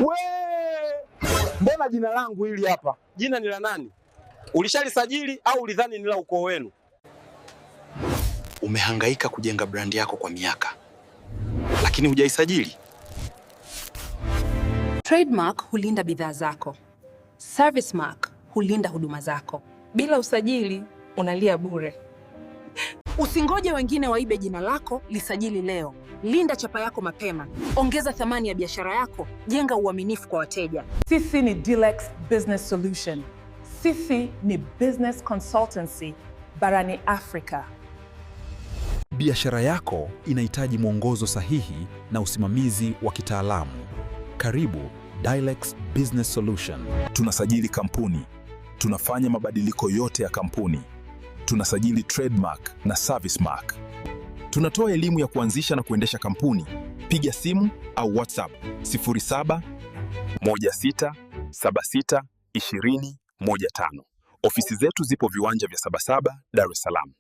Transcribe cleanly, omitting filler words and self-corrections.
We, mbona jina langu hili hapa? Jina ni la nani? Ulishalisajili au ulidhani ni la ukoo wenu? Umehangaika kujenga brand yako kwa miaka, lakini hujaisajili. Trademark hulinda bidhaa zako. Service mark hulinda huduma zako. Bila usajili unalia bure. Usingoje wengine waibe jina lako, lisajili leo. Linda chapa yako mapema, ongeza thamani ya biashara yako, jenga uaminifu kwa wateja. Sisi ni Dilex Business Solution. Sisi ni business consultancy barani Afrika. Biashara yako inahitaji mwongozo sahihi na usimamizi wa kitaalamu. Karibu Dilex Business Solution. Tunasajili kampuni, tunafanya mabadiliko yote ya kampuni, tunasajili trademark na service mark. Tunatoa elimu ya kuanzisha na kuendesha kampuni. Piga simu au WhatsApp 07 16 76 20 15. Ofisi zetu zipo viwanja vya Sabasaba, Dar es Salaam.